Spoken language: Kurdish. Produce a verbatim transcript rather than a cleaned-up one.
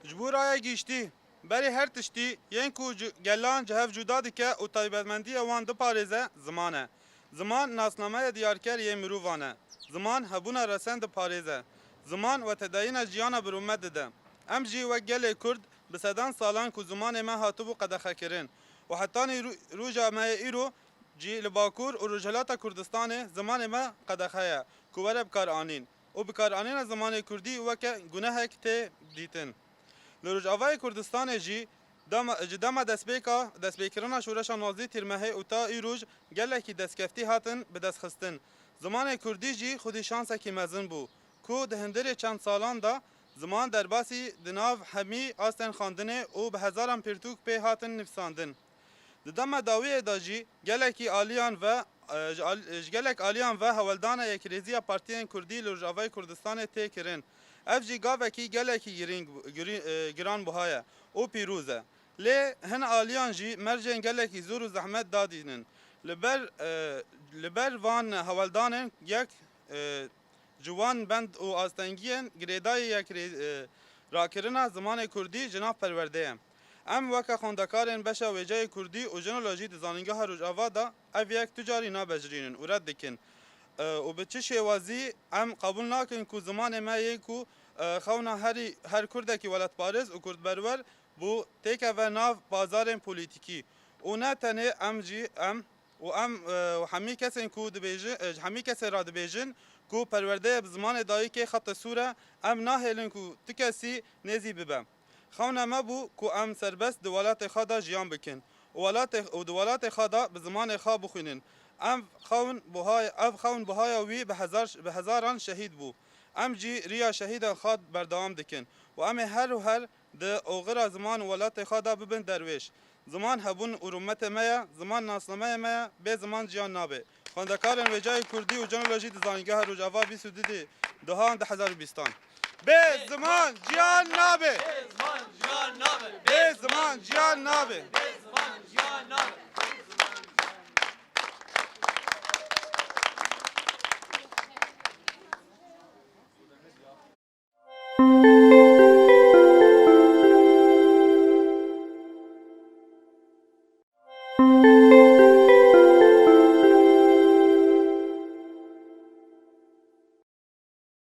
Ji bo raya giştî, berê her tiştî, yên ku ci-, gelan ji hev cuda dike û taybetmendiya wan diparêze, ziman e. Ziman nasnameya diyarker yê mirovan e. Ziman hebûna resen diparêze. Ziman wetedayîna jiyana bi rûmet dide. Em jî wek gelê Kurd bi sedan salan ku zimanê me hatibû qedexekirin û hetanî rû-, roja me yê îro jî li Bakur û Rojhilata Kurdistanê zimanê me qedexe ye ku were bikaranîn û bikaranîna zimanê Kurdî weke gunehek tê dîtin. Li Rojavayê Kurdistanê jî dema, ji dema destpêka, destpêkirina şoreşa nozdeh Tîrmehê û ta îroj gelekî destkeftî hatin bidestxistin. Zimanê Kurdî jî xwedî şansekî mezin bû ku di hundirê çend salan de ziman derbasî di nav hemî astên xwendinê û bi hezaran pirtûk pê hatin nivîsandin. Di dema dawiyê de jî gelekî aliyan ve, e, ji al-, ji gelek aliyan ve hewldana yekrêziya partiyên Kurdî li Rojavayê Kurdistanê tê kirin. Ev jî gavekî gelekî girîng, girî-, e, giran buha ye û pîroz e. Lê hin aliyan jî mercên gelekî zor û zehmet dadînin. Li ber, e, li ber van hewldanên yek, e, ji wan bend û astengiyên girêdayî yek rê-, e, rakirina zimanê Kurdî ji nav perwerdê ye. Em weke xwendekarên beşa wêjeyê Kurdî û jinolojî di Zanîngeha Rojava de ev yek tu carî nabejirînin û red dikin. E, û bi çi şêwazî em qebûl nakin ku zimanê me yê ku, e, xewna herî, her Kurdekî welatparêz û Kurdperwer bû têkeve nav bazarên polîtîkî û ne tenê em jî em û em, e, û hemî kesên ku dibêjin, e, ji hemî kesên re dibêjin ku perwerdeyê bi zimanê dayikê xete sûr e, em nahêlin ku ti kesî nêzî bibe. Xewna me bû ku em serbest di welatê xwe de jiyan bikin û welatê, û di welatê xwe de bi zimanê xwe bixwînin. Em xewn buhay-, ev xewn buhaya wî bi hezar, bi hezaran şehîd bû. Em jî riya şehîdên xwe berdewam dikin û em ê her û her di oxira ziman û welatê xwe de bibin derwêş. Ziman hebûn û rûmetê me ye, ziman nasnameyê me ye, bê ziman jiyan nabe. Xwendekarên wêjeyê Kurdî û jinolojî di Zanîngeha Rojava bîst û du di duhan du hezar û bîstan. Bê ziman jiyan nabe. Bê ziman jiyan nabe. Bê ziman jiyan nabe. Bê ziman jiyan nabe.